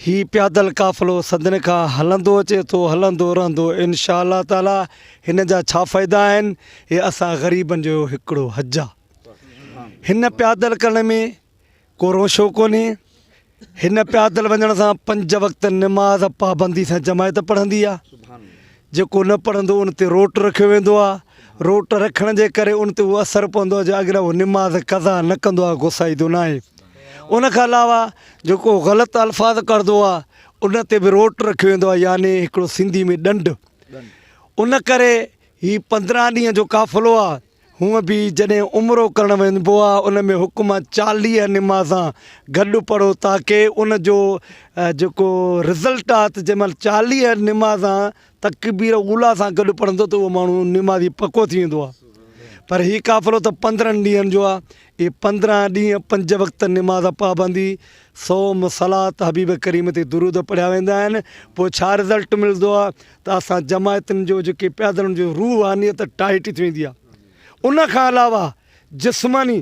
هي پيادل قافلو صدين کان هلندو اچي ٿو هلندو رهندو انشاء الله تعالي هن جا ڇا فائدا آهن هي اسان غريبن جو هڪڙو حج آ هن پيادل ڪرڻ ۾ ڪو روشو ڪونهي هن پيادل وڃڻ سان پنج وقت نماز پابندي سان جماعت پڙهندي آ جيڪو نه پڙهندو ان تي روٽ رکيو ويندو آ روٽ رکڻ جي ڪري ان تي اهو اثر پوندو آ جو اگر هو نماز قضا نه ڪندو آ غصائيدو ناهي ان کان علاوه جيڪو غلط الفاظ ڪڍندو آ ان تي به روٽ رکيو ويندو آ يعني هڪڙو سنڌي ۾ ڏنڊ ان ڪري هي 15 ڏينهن جو قافلو آ هونء به جڏهن عمرو ڪرڻ وڃبو آ ان ۾ حڪم آ 40 نمازان گڏ پڙهو تاڪه ان جو جيڪو رزلٽ آ ته جنهن مهل 40 نمازان تڪبير اوليٰ سان گڏ پڙهندو ته اهو ماڻهو نمازي پڪو ٿي ويندو آ پر هي قافلو ته 15 ڏينهن جو آ اهي 15 ڏينهن پنج وقت نماز پابندي صوم صلات حبيب ڪريم تي درود پڙهيا ويندا آهن پوء ڇا رزلٽ ملندو آ ته اسان جماعتن جو جيڪي پيادلن جو روحانيت ٽائيٽ ٿي ويندي آهي ان کان علاوه جسماني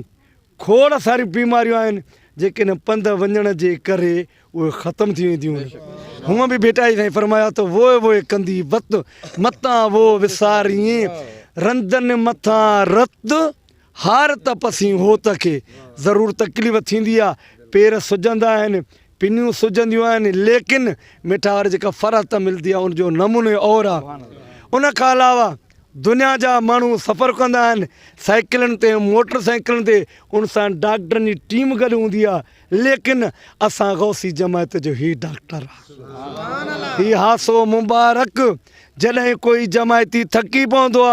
کوڙ ساريون بيماريون آهن جيڪي ان پنڌ وڃڻ جي ڪري اهي ختم ٿي وينديون آهن هونء به ڀيٽائي سائين فرمايو ته ووء ووء ڪندي وت متان ووء وسارين رندن مٿان رت هار ته پسين هوت کي ضرور تڪليف ٿيندي آ پير سجندا آهن پنيون سجنديون آهن ليڪن مٺا واري جيڪا فرحت ملدي آ ان جو نمونو اور آ ان کان علاوه دنيا جا ماڻهو سفر ڪندا آهن سائيڪلن تي موٽر سائيڪلن تي ان سان ڊاڪٽرن جي ٽيم گڏ هوندي آ ليڪن اسان غوثي جماعت جو هي ڊاڪٽر آ هي هاسو مبارڪ جڏهن ڪوئي جماعتي ٿڪي پوندو آ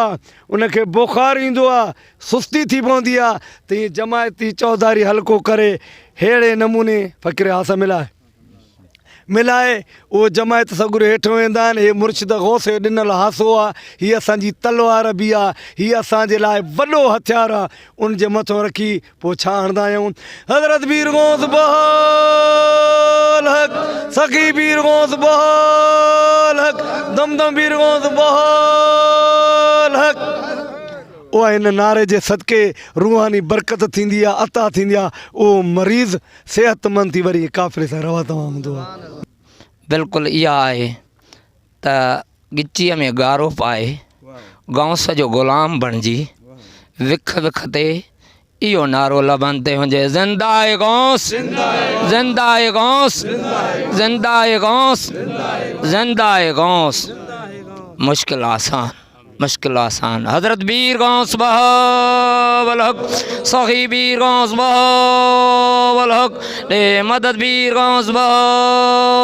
ان کي بخار ايندو آ سستي ٿي پوندي آ ته ائين جماعتي چوڌاري حلقو ڪري ههڙي نموني فقير هاس ملائي ملائي اهو جماعت سڳوري هيٺ ويندا آهن هي مرشد غوث جو ڏنل هاسو آ هي اسان جي تلوار به آ هي اسان جي لاء وڏو هٿيار آ ان جي مٿو رکي پوء ڇا هڻندا آهيون حضرت پير غوث بهاءالحق سخي پير غوث بهاءالحق دم دم پير غوث بهاءالحق اها هن نعري جي صدقي روحاني برڪت ٿيندي آ عطا ٿيندي آ اهو مريض صحتمند ٿي وري قافلي سان روا دوان هوندو آ. بلڪل اها آهي ته ڳچيء ۾ ڳارو پائي غوث جو غلام بڻجي وک وک تي اهو نعرو لبن تي هجي زنده غوث زنده غوث زنده غوث زنده غوث مشڪل آسان مشڪل آسان حضرت بير غوث بهاولحق سخي بير غوث بهاولحق ڏي مدد بير غوث بهاولحق.